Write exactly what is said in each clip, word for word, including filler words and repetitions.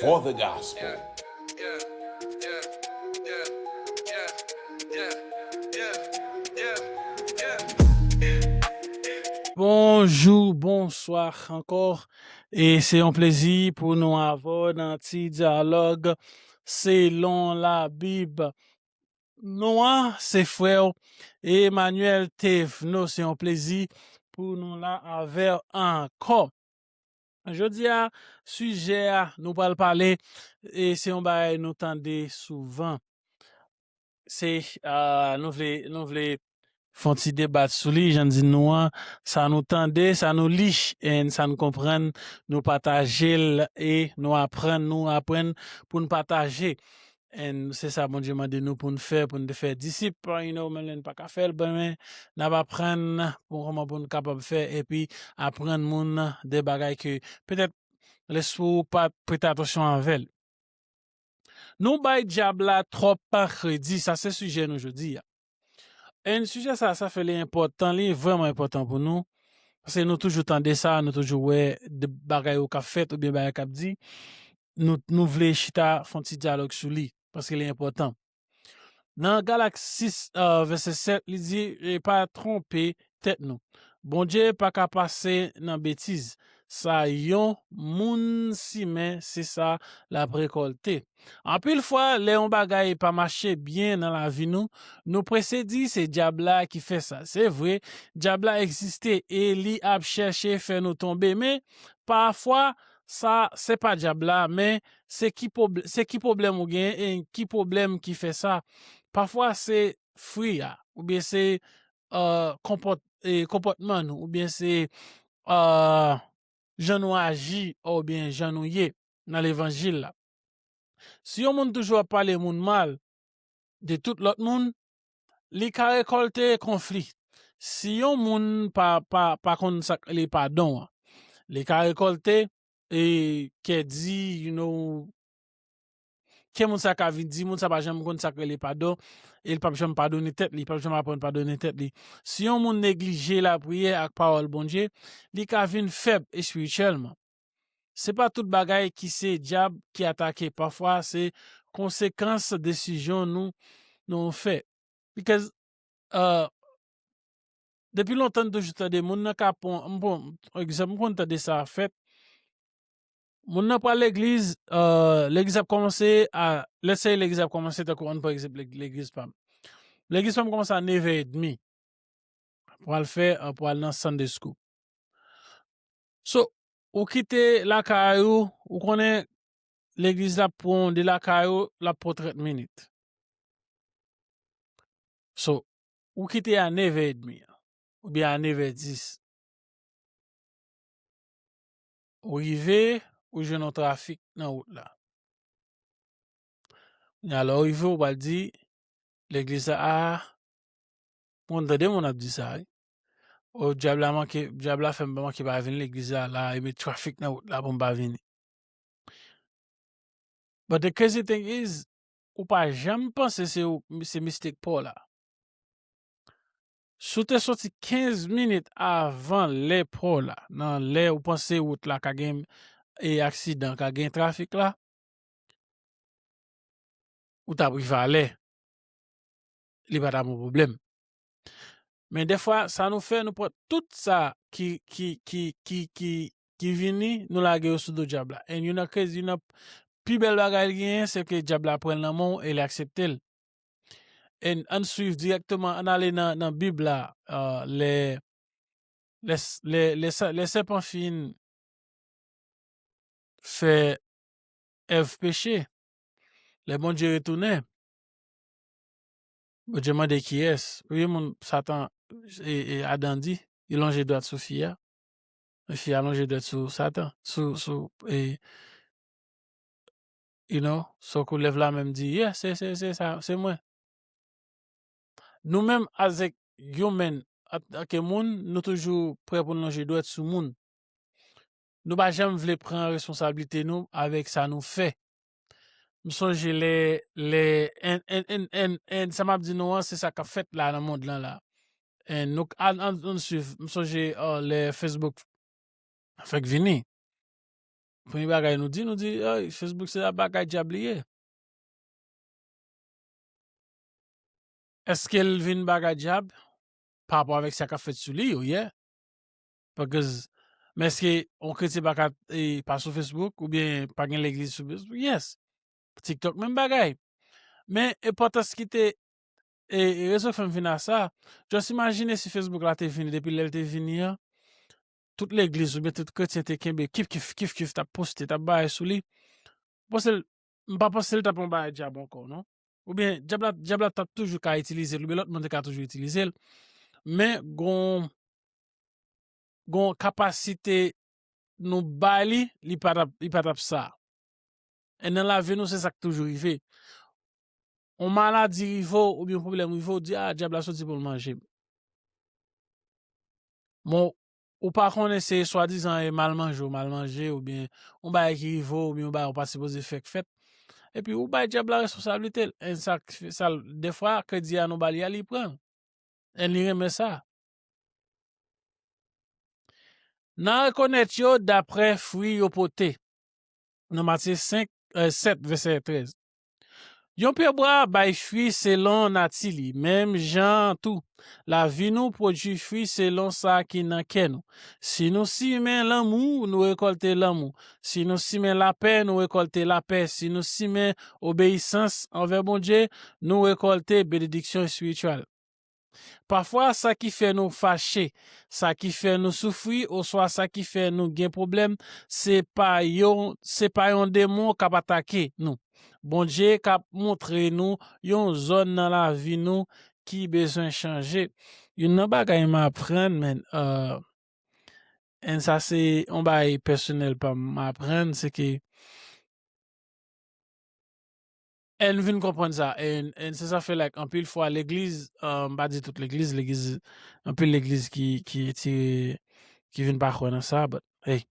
or the gospel. Bonjou, bonswa ankò. E se yon plezi pou nou avè w nan ti dyalòg selon Labib. Nou an, se frè w Emmanuel Thévenot. Se yon plezi pou nou la avè w ankò. Jodi a, sijè a, nou pral pale, e se yon bagay nou tande souvan. Se, ah, nou vle, nou vle fè yon ti debat sou li, jan di nou an, sa nou tande, sa nou li, e sa nou konprann, nou pataje l, e nou aprann, nou aprann pou n pataje. And se sa Bondye mande nou pou n fè, pou n te fè disip, you know, menm lè n pa ka fè l, ben, men n ap aprann pou kòman pou n kapab fè, epi aprann moun de bagay ke petèt lespri w pa t prete atansyon avè l. Nou bay dyab la twòp kredi, sa se sijè nou jodi a. And sijè sa, sa fè li enpòtan, li vrèman enpòtan pou nou. Paske nou toujou tande sa, nou toujou wè de bagay yo k ap fèt oubyen bagay k ap di. Nou, nou vle chita fè yon ti dyalòg sou li, paske li enpòtan. Nan Galak sis, euh, vèsè sèt, li di, e pa twonpe tèt nou. Bondye pa ka pase nan betiz. Sa yon moun simen, se sa l ap rekòlte. Anpil fwa, lè yon bagay pa mache byen nan lavi nou, nou prese di se dyab la ki fè sa. Se vre, dyab la egziste e li ap chèche fè nou tonbe, men pafwa, sa, se pa dyab la, men se ki pwob-, se ki pwoblèm ou gen e ki pwoblèm ki fè sa. Pafwa, se fwi a, oubyen se, euh, konpòt-, e, konpòtman nou, oubyen se, euh, jan nou aji, oubyen jan nou ye nan levanjil la. Si yon moun toujou ap pale moun mal de tout lòt moun, li ka rekòlte konfli. Si yon moun pa, pa, pa konn sa k rele padon an, li ka rekòlte, e, kè di, you know, kè moun sa ka vin di, moun sa pa janm konn sa k rele padon, e l p ap janm padone tèt li, li p ap janm aprann padone tèt li. Si yon moun neglije lapriyè ak pawòl Bondye, li ka vin fèb espirityèlman. Se pa tout bagay ki se dyab ki atake. Pafwa, se konsekans desizyon nou, nou fè. Because, uh, depi lontan, n toujou tande moun nan ka pran, m pran, egzanp, m konn tande sa fèt. Moun nan pral legliz, uh, legliz ap kòmanse a, let's say legliz ap kòmanse, tankou, ann pran egzanp leg-, legliz pa m. Legliz pa m kòmanse a nevè edmi. Pral fè, uh, pral nan Sunday school. So, ou kite lakay ou, ou konnen legliz la pran de lakay ou, l ap pran trant minit. So, ou kite a nevè edmi an, oubyen a nevè dis. Ou rive, ou jwenn yon trafik nan wout la. Kounye a, lè w rive, ou pral di, legliz la, a, mwen tande moun ap di sa, wi. O, dyab la manke, dyab la fè m pa manke pa vin legliz la, la, e met trafik nan wout la pou m pa vini. But the crazy thing is, ou pa janm panse se ou, se mistake pa w la. Si w te soti kenz minit avan lè pa w la, nan lè ou panse wout la ka gen, e, aksidan, ka gen trafik la, ou t ap rive alè. Li pa t ap yon pwoblèm. Men dèfwa, sa nou fè, nou pran tout sa ki, ki, ki, ki, ki, ki vini, nou lage yo sou do dyab la. And youn nan krezi, youn nan pi bèl bagay li genyen, se ke dyab la pran l nan men w e li aksepte l. And ann swiv dirèkteman, ann ale nan, nan Bib la, uh, lè, lè, lè, lè sè-, lè sèpan fin fè Èv peche. Lè Bondye retounen, Bondye mande kiyès. Premye moun Satan, e, e, Adan di, li lonje dwèt sou fi a. E fi a lonje dwèt sou Satan, sou, sou, e, you know, so koulèv la menm di, yeah, se, se, se sa, se mwen. Nou menm, as a human, antanke moun, nou toujou prè pou n lonje dwèt sou moun. Nou pa janm vle pran responsablite nou avèk sa nou fè. M sonje lè, lè, and, and, and, and, and sa m ap di nou an, se sa k ap fèt la nan mond lan la. And nou, ann, ann, ann swiv, m sonje, uh, lè Facebook fèk vini. Premye bagay nou di, nou di, "Ay, Facebook se bagay dyab li ye." Èske l vin bagay dyab pa rapò avèk sa k ap fèt sou li yo, yeah. Because, men èske yon kretyen pa ka, e, pa sou Facebook oubyen pa gen legliz sou Facebook? Yes. TikTok, menm bagay. Men enpòtans ki te, e, e rezon k fè m vin a sa, just imajine si Facebook la te vini, depi lè l te vini an, tout legliz oubyen tout kretyen te kenbe kif, kif, kif, kif, t ap poste, t ap bay sou li. Panse l, m pa panse l t ap yon bagay dyab ankò, non. Oubyen dyab la, dyab la t ap toujou ka itilize l, oubyen lòt moun te ka toujou itilize l. Men gon, gon kapasite nou bay li, li pa t ap, li pa t ap sa. E nan lavi nou, se sa k toujou rive. Yon maladi rive w, oubyen yon pwoblèm rive w, ou di, "Ah, dyab la soti pou l manje m." Bon, ou pa konnen se swadizan e mal manje w mal manje, oubyen yon bagay ki rive w, oubyen yon bagay ou pa sipoze fè k fèt. Epi ou bay dyab la responsablite l. E sa, sa, dèfwa, kredi a nou ba li a, li pran l. E li renmen sa. N a rekonèt yo daprè fwi yo pote. Nan Matye senk, e, sèt, vèsè trèz. Yon pyebwa bay fwi selon nati li, menm jan an tou, lavi nou pwodui fwi selon sa ki nan kè nou. Si nou simen lanmou, nou rekòlte lanmou. Si nou simen lapè, nou rekòlte lapè. Si nou simen obeyisans anvè Bondye, nou rekòlte benediksyon espirityèl. Pafwa, sa ki fè nou fache, sa ki fè nou soufri, oswa sa ki fè nou gen pwoblèm, se pa yon, se pa yon demon k ap atake nou. Bondye k ap montre nou yon zòn nan lavi nou ki bezwen chanje. Youn nan bagay m aprann, men, uh, and sa se yon bagay pèsonèl pa m, m aprann, se ke And vin konprann sa. And, and se sa fè, like, anpil fwa legliz, uh, m pa di tout legliz, legliz, anpil legliz ki, ki etire, ki vin pa kwè nan sa, but, hey.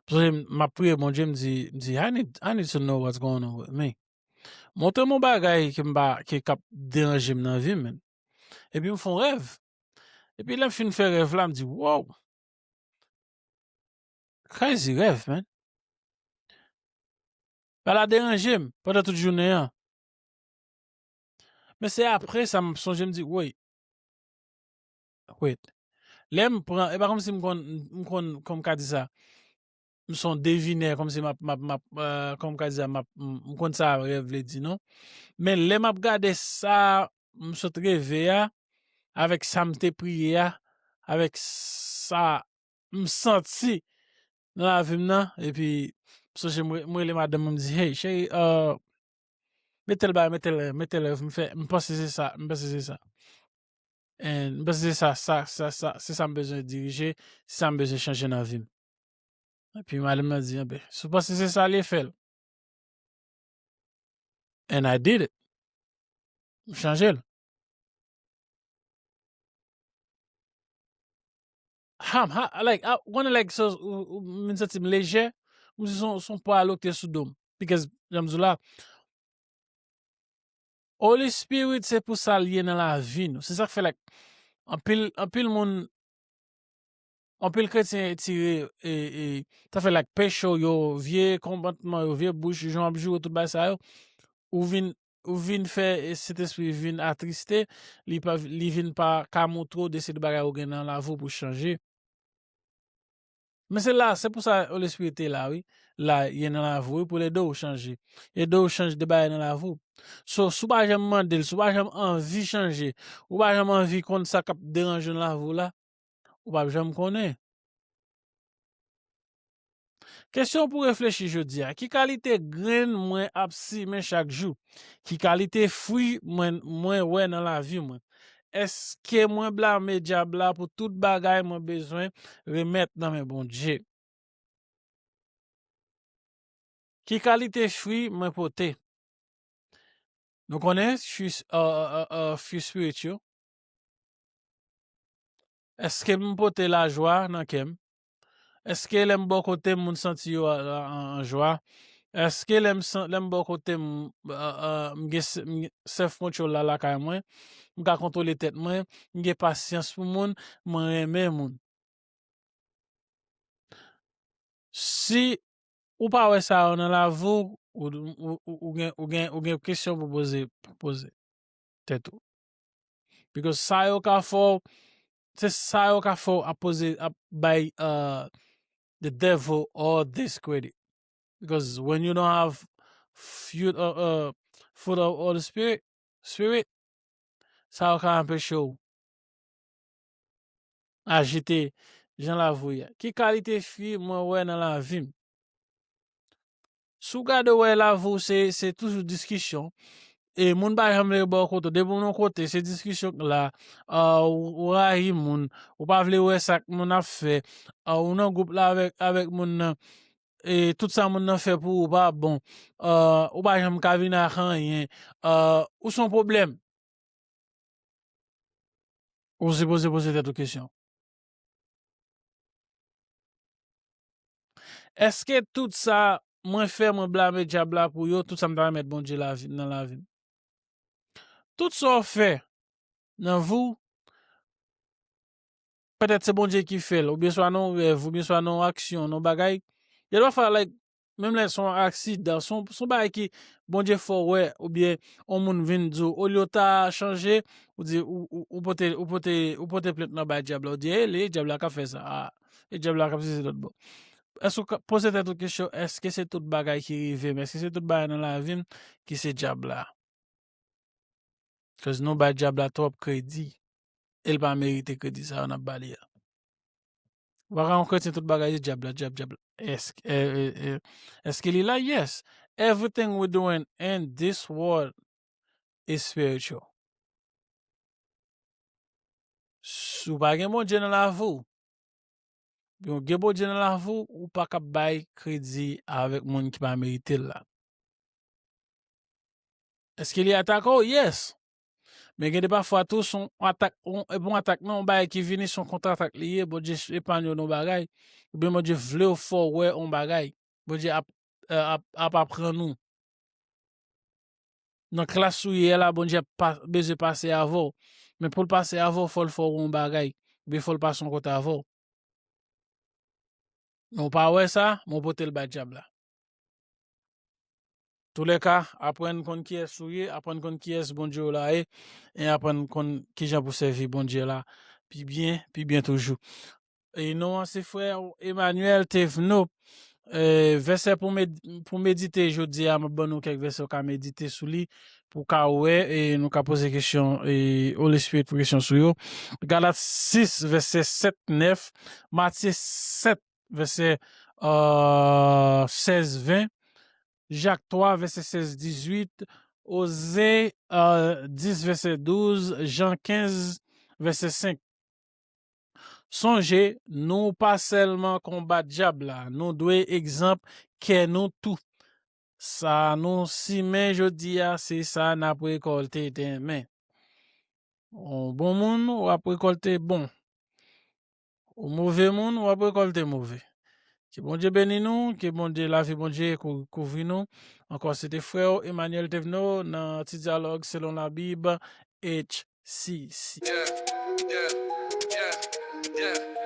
Paske m, m ap priye Bondye, m di, m di, "I need, I need to know what's going on with me." Montre m yon bagay ke m pa, ke k ap deranje m nan vi m, man. Epi m fè yon rèv. Epi lè m fin fè rèv la, m di, "Wow!" Crazy rèv, man. Bagay la deranje m pandan tout jounen an. Men se apre sa m sonje m di, "Woy, wait." Lè m pran, e pa kòmsi m konn, m konn, kòm m ka di sa, m se yon devinè, kòmsi m ap, m ap, m ap, euh, kòm m ka di sa, m ap, m, m konn sa rèv vle di, non. Men lè m ap gade sa m sot reve a, avèk sa m te priye a, avèk sa m santi nan lavi m nan, epi m sonje m re-, m rele madanm mwen, m di, "Hey, cheri, euh, met tèl bagay, met tèl, met tèl rèv m fè, m panse se sa, m panse se sa." And m panse se sa, sa, sa, sa, se sa m bezwen dirije, se sa m bezwen chanje nan vi m. Epi madanm nan di, "Enben, si w panse se sa l ye, fè l." And I did it. M chanje l. Ha, m ha, like, ah, ou konnen, like, so, ou, ou, m vin santi m lejè, kòmsi se yon, se yon pwa lòt te sou do m. Because, jan m di w la, Holy Spirit, se pou sa l ye nan lavi nou. Se sa k fè, like, anpil, anpil moun, anpil kretyen etire, e, e, sa fè, like, peche w yo, vye konpòtman yo, vye bouch, jan w ap joure, tout bagay sa yo, ou vin, ou vin fè, e, Sentespri vin atriste, li pa, li vin pa ka montre w de seri de bagay ou gen nan lavi w pou chanje. Men se la, se pou sa Holy Spirit te la, wi. La, li nan lavi w, wi, pou l ede w chanje. Ede w chanje de bagay nan lavi w. So, si w pa janm mande l, si w pa janm anvi chanje, ou pa janm anvi konn sa k ap deranje w nan lavi w la, ou p ap janm konnen. Kesyon pou reflechi jodi a. Ki kalite grenn mwen ap simen chak jou? Ki kalite fwi mwen, mwen wè nan lavi mwen? Èske mwen blame dyab la pou tout bagay mwen bezwen remèt nan men Bondye? Ki kalite fwi mwen pote? Nou konnen fwi, uh, uh, uh, fwi spirit yo. Èske m pote lajwa nan kè m? Èske lè m bò kote m, moun santi yo a, a, an, an jwa? Èske lè m san-, lè m bò kote m, a, a, m gen s-, m gen self control la lakay mwen, m ka kontwole tèt mwen, m gen pasyans pou moun, mwen renmen moun? Si ou pa wè sa yo nan lavi w, ou, ou, ou, ou gen, ou gen, ou gen kesyon pou poze, poze tèt ou. Because sa yo ka fè w, se sa yo ka fè w ap poze, ap bay, uh, the devil all this credit. Because when you don't have fruit, uh, uh, fruit of, of the Spirit, Spirit, sa yo ka anpeche w ajite jan lavi w ye a. Ki kalite fwi mwen wè nan lavi m? Si w gade w wè lavi w se, se toujou diskisyon, e moun pa janm vle ba w kote w. Depi w nan yon kote, se diskisyon k la, ah, ou, ou rayi moun, ou pa vle wè sa k moun ap fè, ah, ou nan gwoup la avèk, avèk moun nan, e tout sa moun nan fè pou ou pa bon, ah, ou pa janm ka vin ak anyen, ah, ou se yon pwoblèm. Ou sipoze poze tèt ou kesyon. Èske tout sa mwen fè, mwen blame dyab la pou yo, tout sa m ta remèt Bondye lavi, nan lavi m? Tout sa w fè nan vi w, petèt se Bondye ki fè l, oubyen swa nan yon rèv, oubyen swa nan yon aksyon, nan yon bagay. Gen pafwa, like, menm lè se yon aksidan, se yon, se yon bagay ki Bondye fè w wè, oubyen yon moun vin di w, olye w ta chanje, ou di, ou, ou, ou pote, ou pote, ou pote plent nan bay dyab la, ou di, e li, dyab la k ap fè sa, a, e dyab la k ap sezi lòt bò. Èske w ka poze tèt ou kesyon, èske se tout bagay ki rive m? Èske se tout bagay nan lavi m ki se dyab la? Cause nou bay dyab la twòp kredi. E l pa merite kredi sa yo n ap ba li a. Ou pa ka yon kretyen tout bagay se dyab la, dyab, dyab la. Èske, e, e, e, èske li la? Yes. Everything we doing in this world is spiritual. Si w pa gen Bondye nan lavi w, oubyen w gen Bondye nan lavi w, ou pa ka bay kredi avèk moun ki pa merite l la. Èske li atake w? Yes. Men gen de pafwa tou, se yon atak, yon, e pa yon atak non, yon bagay ki vini, se yon kontratak li ye, Bondye epanye w nan yon bagay, oubyen Bondye vle w fè w wè yon bagay. Bondye ap, e, ap, ap aprann ou. Nan klas ou ye a la, Bondye ap pa, bezwen pase avè w. Men pou l pase avè w, fò l fè w yon bagay. Oubyen fò l pase yon kote avè w. Men w pa wè sa, men w pote l bay dyab la. Toulèka, aprann konn kiyès ou ye, aprann konn kiyès Bondye w la ye, e aprann konn kijan pou sèvi Bondye la pi byen, pi byen toujou. E non an se frè Emmanuel Tevno. E, vèsè pou med-, pou medite jodi a, m ap ban nou kèk vèsè w ka medite sou li, pou w ka wè, e nou ka poze kesyon, e Holy Spirit pou kesyon sou yo. Galat sis, vèsè sèt, nèf, Matye sèt, vèsè, e, sèz, ven, Jak twa, vèsè sèz, dizuit, Oze, e, dis, vèsè douz, Jan kenz, vèsè senk. Sonje, nou pa sèlman konbat dyab la, nou dwe egzanp kè nou tou. Sa nou simen jodi a, se sa n ap rekòlte demen. Ou bon moun, w ap rekòlte bon. Ou move moun, w ap rekòlte move. Ke Bondye beni nou, ke Bondye, lavi Bondye kou-, kouvri nou. Ankò, se te frè w Emmanuel Tevno nan Ti Dyalòg Selon Labib, H C C. Yeah, yeah, yeah, yeah.